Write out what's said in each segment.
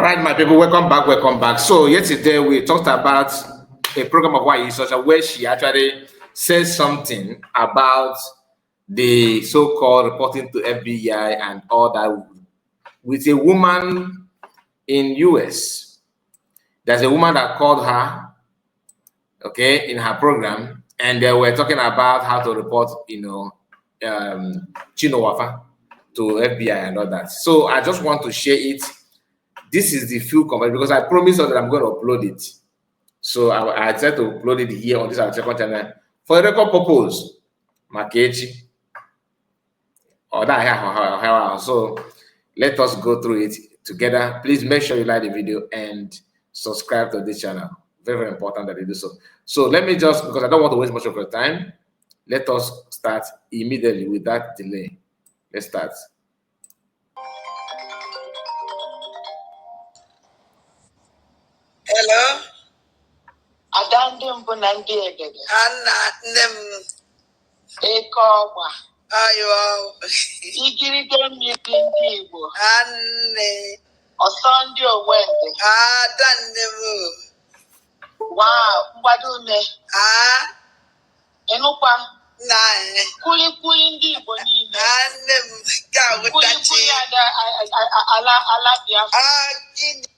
right, my people, welcome back, welcome back. So yesterday we talked about a program of Nwayi, where she actually says something about the so-called reporting to FBI and all that with a woman in US. There's a woman that called her, okay, in her program, and they were talking about how to report, Chinowafa to FBI and all that. So I just want to share it. This is the full comment because I promised her that I'm going to upload it. So I tried to upload it here on this our second channel for a record purpose. Makechi. Or that. So let us go through it together. Please make sure you like the video and subscribe to this channel. Very, very important that you do so. So let me just, because I don't want to waste much of your time, let us start immediately without delay. Let's start. Hello. Adandum Bunandi again. Anna Ekoma. Ayo. Igirigen Yibo. Anne. Or Sunday or Wednesday. Dandemu. Wow, Wadune. Enupa. Nine. Kuli Ndibo ni. Annem. Gawo Kuli Alabia. Gidi.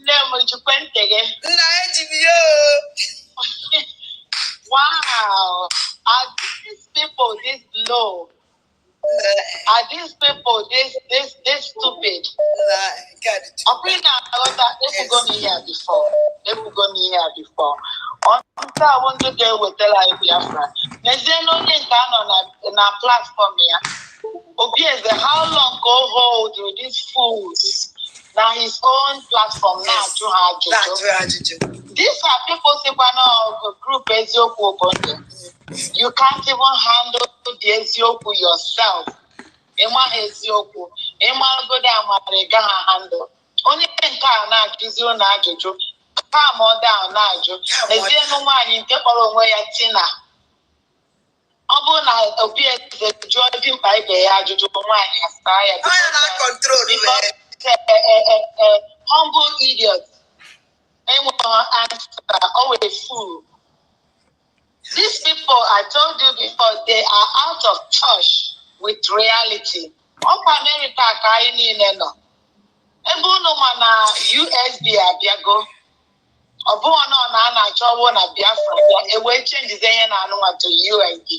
Nemo Jupentege. Nigeria. Wow. Are these people this low? Are these people this stupid? Got it. They've gone here before. I want to go with the Biafra. There's no link on our platform here. Obviously, how long go hold with these fools? Now his own platform now to have. These are people say group Ezioku. You can't even handle the Ezioku yourself. Emma Ezioku. Emma go down my handle. Only thing now is you na jojo. Come on down now, Joe. There's no one in the following way at Tina. Obuna Obvious driving by the Ajojo wine control humble idiot. And always fool. These people, I told you before, they are out of touch with reality. America, USB Abiago. Obuana na achọwo na Biafra e change ihe na anụnwa to USD.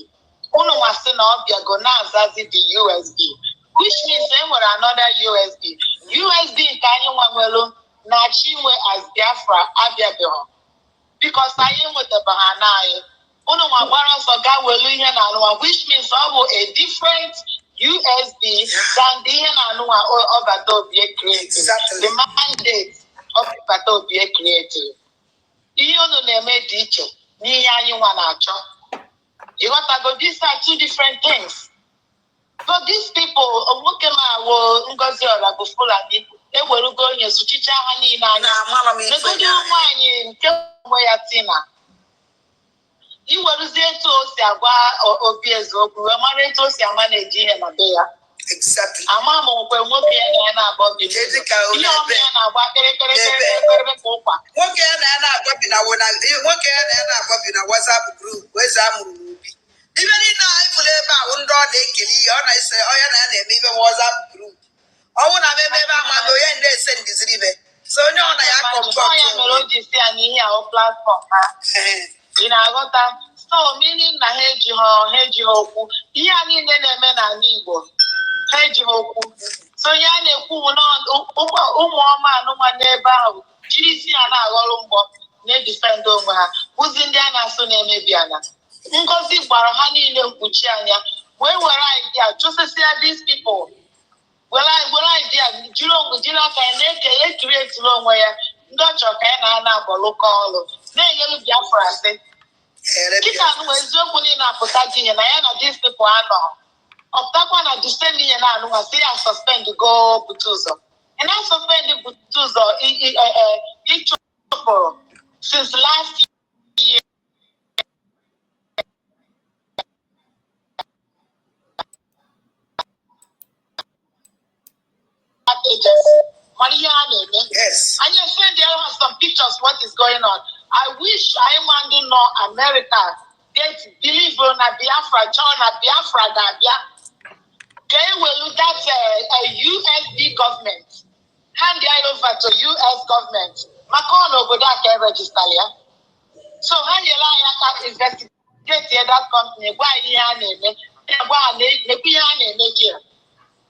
Unu nwasị na Obiago na azazi the USB, which means e nwere another USB. USB nke anyị nwanwelu na chinwe as Biafra abịabeghị. Because anyị nwetaba ha na anyị. Unu nwa gbara ọsọ ga welu ihe na anụnwa, which means ọ bụ a different USB than the ihe na anụnwa ọbata obie created. The mandate of ọbata obie created. Ihe unu na-eme dị iche n'ihe anyị nwa na-achọ. You got to go, these are two different things. But these people, nwoke ma wo Ngozi Orabueze, ewerugo onye suchicha ha niile anya. Negodi nwaanyị nke onwe ya Tina. Iweruzie etu o si agwa Obieze okwu, wee mara etu o si ama na-eji ihe na be ya. Exactly. Ama m nkwe nwoke ya na-agba bi. Ihe ọma ya na-agba kere kwa ụkwa. Nwoke ya na-agba bi na WhatsApp group weze amụrụ n'obi. Ibe niile anyị fụrụ ebe ahụ ndị ọ na-ekele ihe ọ na-ese onye na-eme ibe WhatsApp group. Ọnwụ na ebe amado onye ndị ese ndiziri ibe. So onye ọ na ya kọmpọt. Onye mere o ji si ya n'ihe ahụ platform ha. Ị na-aghọta? So meaning na ha ejighị okwu. Ihe a niile na-eme n'ala Igbo. Ha ejighị okwu. So ya na-ekwu ụmụ ọma anụma n'ebe ahụ jiri isi ya na-aghọrọ mgbọ na-edifend onwe ha. Ụzi ndị a na-asụ na-emebi ala. Ngozi gbara ha niile mkpuchi anya wee were idea chụsịsịa these people. Were idea jiri aka ya na-eke create onwe ya ndị ọ chọrọ ka ya na-ana abọlụkọ ọrụ na-enyelu Biafra asị. Kịta anụ eziokwu niile apụta gị ihe na ya na these people anọ. Ọpụtakwa na disend ihe na-anụnwa si ya suspend go bute ụzọ. Ị na-suspend bute ụzọ ịchụpụrụ since last year. Agency. Yes. And you said there are some pictures what is going on. I wish I want to know America. They believe on a Biafra, China, Biafra, they will look at a USD government. Hand it over to US government. Macron over that can register here. So how you like investigate that company? Why here?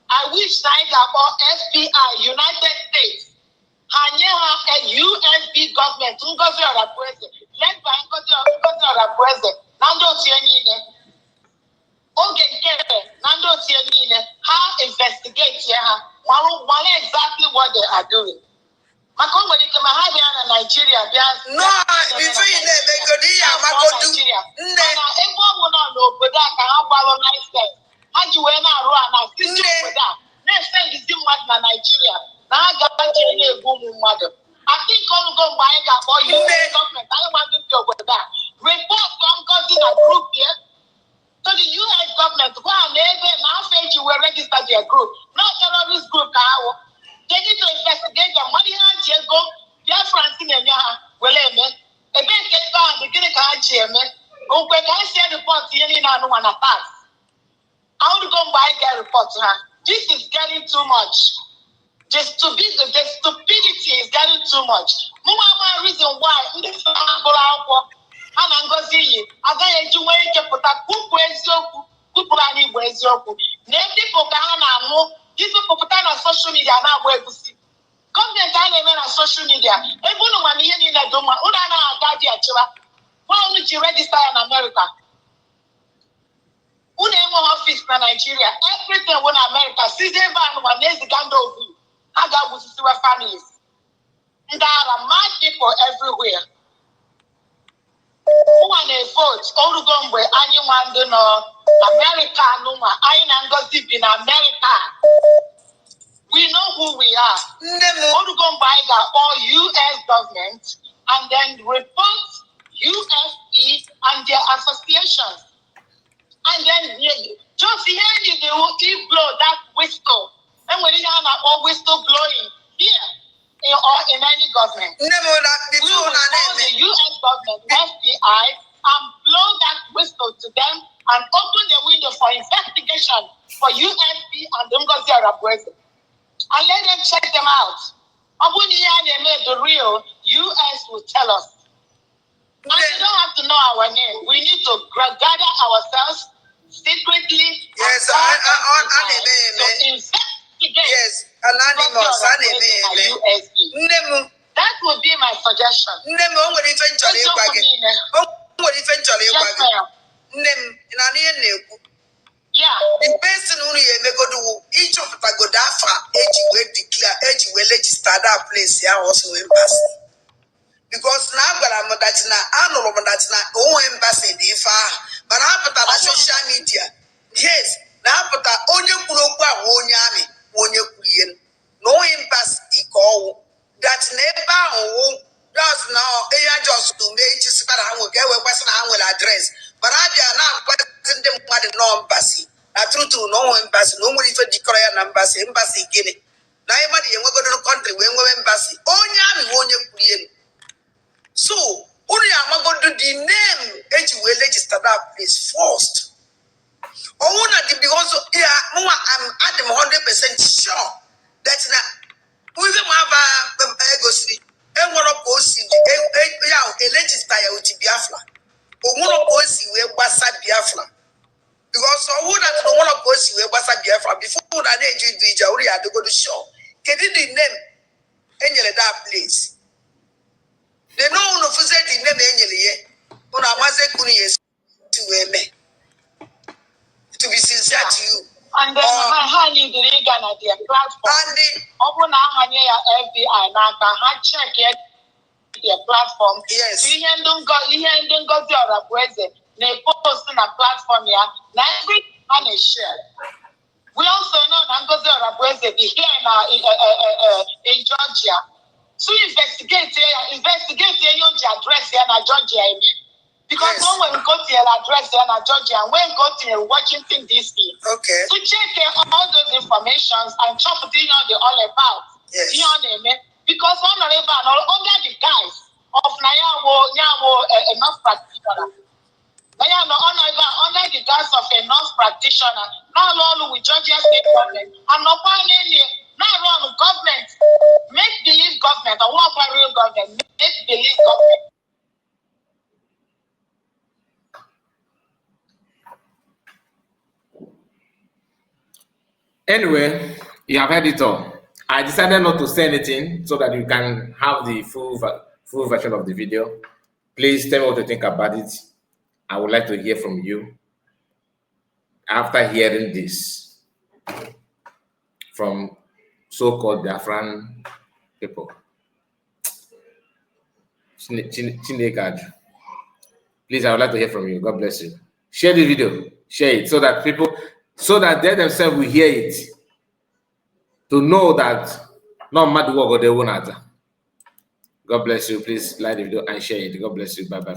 I wish Singapore FBI, United States, a USB government, Ngozi Orabueze, led by Ngozi Orabueze, Nando Tienine, Oge Kere, Nando Tienine, how investigate here, what exactly what they are doing. Nigeria, no, before you never go to Nigeria. Everyone know how you went out and next time you see what Nigeria. Now I got a boom mother. I think I'm going to buy that for you. Government. I don't want to go with that. Report from Ngozi a group here. So the US government, go and now say you will register their group. Not terrorist group. They need to investigate them. What do you have to go? Their friends in Yaha, well, a bit get down, the Guinea Chairman. Oh, but I see a report here in our one attack. I want to go buy that report to her. This is getting too much. The stupidity is getting too much. Mama reason why this is and Ngozi, I got you where you can put a cook where's your cook. Name people can know. These people put on social media now where to see. Government on social media. Everyone when you need a doma, Udana Gadi Achira. Why don't you register in America? Unemo office in Nigeria. Everything in America. Season van one is the Gando. I got with our families. And there are mad people everywhere. Who want a vote? Orugon where anyone do know America Numa. I am Ngozi in America. We know who we are. Orugon by the all US government and then report USE and their associations. And then just hear you they blow that whistle. And when you have all whistle blowing here or in any government, we will call the US government, FBI, and blow that whistle to them and open the window for investigation for USB and Ngozi Orabueze. And let them check them out. And when they made the real, US will tell us. And they don't have to know our name. We need to gather ourselves secretly. Yes, yes, anonymous. That would be my suggestion. Yeah. The person who each of the Godafa age will declare age will register that place here also embassy. Because now that's not annual that's not all embassy but I put on social media. Yes, now put on your no embassy call that's never does now just to make you see I will get a person I will address. But I are now questioning them by the no embassy. True to no embassy, no more even declare an embassy Guinea. Now everybody we're going to the country when we embassy. Oh, yeah, so only I'm going to the name age will register that place first. Oh, because I'm at them 100% sure that's not we don't have a go see. And one of those a register with Biafra. One of those where was Biafra. Because I would have one of those where was Biafra before that age you did already had to go to show. Get the name any that place. They know no for the name any on a Mazekuni to be sincere to you. And then I need the Regan at their platform. And the open FBI now check it their platform. Yes. You don't go to Orabueze. They post on a platform here. Now everyone is shared. We also know Ngozi Orabueze be here in Georgia. So investigate your address here in Georgia. Because yes. When we go to your address here in Georgia and when we go to Washington DC. Okay. So check all those informations and chop it in all about. Yes. Because under the guise of enough practitioner. Under the guise of a nurse practitioner, now all with Georgia state government, and no now run government, make believe government, or what real government, make believe government. Anyway, you have heard it all. I decided not to say anything so that you can have the full version of the video. Please tell me what you think about it. I would like to hear from you after hearing this from so-called Biafran people. Please, I would like to hear from you. God bless you. Share the video. Share it so that people, so that they themselves will hear it. To know that no matter what they won't. God bless you. Please like the video and share it. God bless you. Bye bye.